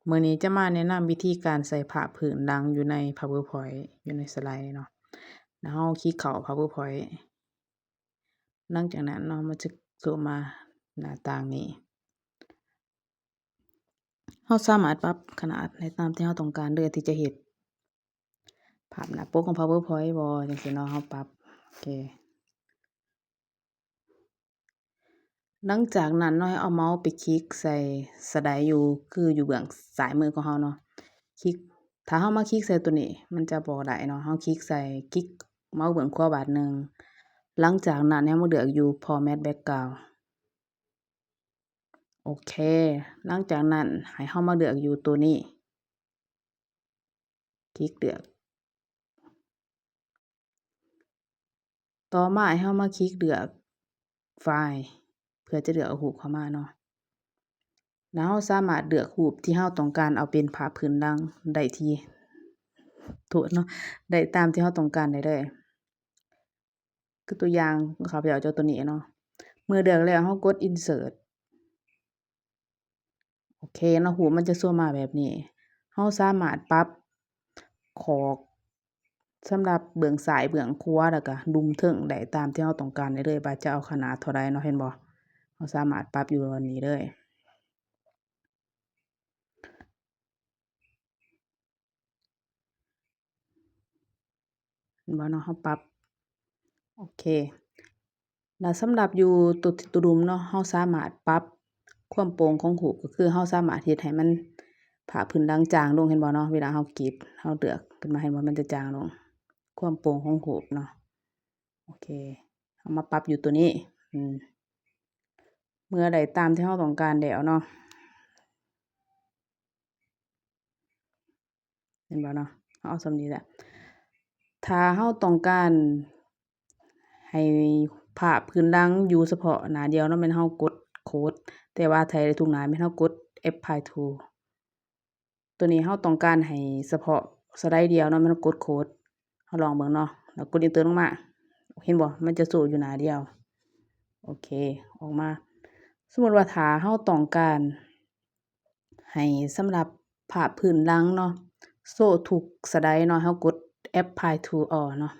ມື້ນີ້ຈະມາແນະນຳວິທີການໃສ່ພາບພື້ນຫຼັງຢູ່ໃນ PowerPoint ຢູ່ໃນສະໄລເນາະ. ແລ້ວເຮົາຄລິກເຂົ້າ PowerPoint. ຫຼັງຈາກນັ້ນເນາະ ມັນຈະໂຊມາໜ້າຕ່າງນີ້. ເຮົາສາມາດປັບຂະໜາດໄດ້ຕາມທີ່ເຮົາຕ້ອງການເລີຍ ທີ່ຈະເຮັດພາບໜ້າປົກຂອງ PowerPoint ບໍ່ ຈັ່ງຊີ້ເນາະ. ເຮົາປັບ ໂອເຄ. ຫຼັງຈາກນັ້ນເນາະ ໃຫ້ເອົາເມົາສ໌ໄປຄລິກໃສ່ສະໄລຢູ່ ຄືຢູ່ເບື້ອງຊ້າຍມືຂອງເຮົາເນາະ. ຄລິກ ຖ້າເຮົາມາຄລິກໃສ່ຕົວນີ້ ມັນຈະບໍ່ໄດ້ເນາະ. ເຮົາຄລິກໃສ່ ຄລິກເມົາສ໌ເບື້ອງຂວາບາດໜຶ່ງ. ຫຼັງຈາກນັ້ນໃຫ້ເຮົາມາເລືອກຢູ່ Format Background. ໂອເຄ. ຫຼັງຈາກນັ້ນໃຫ້ເຮົາມາເລືອກຢູ່ຕົວນີ້. ຄລິກເລືອກ. ຕໍ່ມາໃຫ້ເຮົາມາຄລິກເລືອກໄຟລ໌ ເພື່ອຈະເລືອກເອົາຮູບເຂົ້າມາເນາະ. ແລ້ວເຮົາສາມາດເລືອກຮູບທີ່ເຮົາຕ້ອງການເອົາເປັນພາບພື້ນຫຼັງໄດ້ທີ່ ໂທດເນາະ ໄດ້ຕາມທີ່ເຮົາຕ້ອງການໄດ້ເລີຍ. ຄືຕົວຢ່າງ ຂ້າພະເຈົ້າຈະເອົາຕົວນີ້ເນາະ. ເມື່ອເລືອກແລ້ວ ເຮົາກົດ Insert. ໂອເຄເນາະ ຮູບມັນຈະໂຊມາແບບນີ້. ເຮົາສາມາດປັບຂອບສຳລັບເບື້ອງຊ້າຍເບື້ອງຂວາ ແລ້ວກະລຸ່ມເທິງໄດ້ຕາມທີ່ເຮົາຕ້ອງການໄດ້ເລີຍ ວ່າຈະເອົາຂະໜາດເທົ່າໃດເນາະ. ເຫັນບໍ່? ເຮົາສາມາດປັບຢູ່ອັນນີ້ເລີຍ. ເຫັນບໍ່ເນາະ? ເຮົາປັບ ໂອເຄ. ແລ້ວສຳລັບຢູ່ຕົວ ຕົວລຸ່ມເນາະ ເຮົາສາມາດປັບຄວາມໂປ່ງຂອງຮູບ ກໍຄືເຮົາສາມາດເຮັດໃຫ້ມັນ ພາບພື້ນຫຼັງຈາງລົງ ເຫັນບໍ່ເນາະ? ເວລາເຮົາຄລິກ ເຮົາເລືອກຂຶ້ນມາ ເຫັນບໍ່? ມັນຈະຈາງລົງ ຄວາມໂປ່ງຂອງຮູບເນາະ. ໂອເຄ ເຮົາມາປັບຢູ່ຕົວນີ້ ອືມ ເມື່ອໄດ້ຕາມທີ່ເຮົາຕ້ອງການແລ້ວເນາະ ເຫັນບໍ່ເນາະ? ເຮົາເອົາສ່ຳນີ້ແຫຼະ. ຖ້າເຮົາຕ້ອງການໃຫ້ພາບພື້ນຫຼັງຢູ່ສະເພາະໜ້າດຽວເນາະ ແມ່ນເຮົາກົດ Code ແຕ່ວ່າຖ້າໃຫ້ໄດ້ທຸກໜ້າ ແມ່ນເຮົາກົດ Apply to. ຕົວນີ້ເຮົາຕ້ອງການໃຫ້ສະເພາະສະໄລດຽວເນາະ ແມ່ນເຮົາກົດ Code. ເຮົາລອງເບິ່ງເນາະ ແລ້ວກົດ Enter ລົງມາ ເຫັນບໍ່? ມັນຈະໂຊຢູ່ໜ້າດຽວ. ໂອເຄ ອອກມາ. ສົມມຸດວ່າຖ້າເຮົາຕ້ອງການໃຫ້ສຳລັບພາບພື້ນຫຼັງເນາະ ໂຊທຸກສະໄລເນາະ ເຮົາກົດ Apply to All ເນາະ.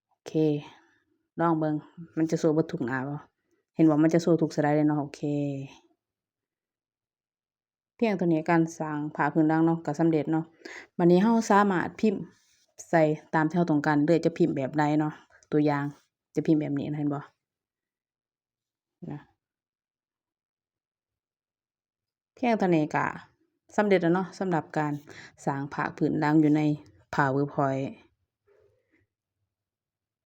ໂອເຄ ລອງເບິ່ງ ມັນຈະໂຊເບິດທຸກໜ້າບໍ່? ເຫັນບໍ່? ມັນຈະໂຊທຸກສະໄລເລີຍເນາະ. ໂອເຄ ພຽງເທົ່ານີ້ ການສ້າງພາບພື້ນຫຼັງເນາະ ກໍສຳເລັດເນາະ. ບັດນີ້ເຮົາສາມາດພິມໃສ່ຕາມທີ່ເຮົາຕ້ອງການເລີຍ ຈະພິມແບບໃດເນາະ. ຕົວຢ່າງ ຈະພິມແບບນີ້ນະ ເຫັນບໍ່? ນະ ພຽງເທົ່ານີ້ກະສຳເລັດແລ້ວເນາະ ສຳລັບການສ້າງພາບພື້ນຫຼັງຢູ່ໃນ PowerPoint.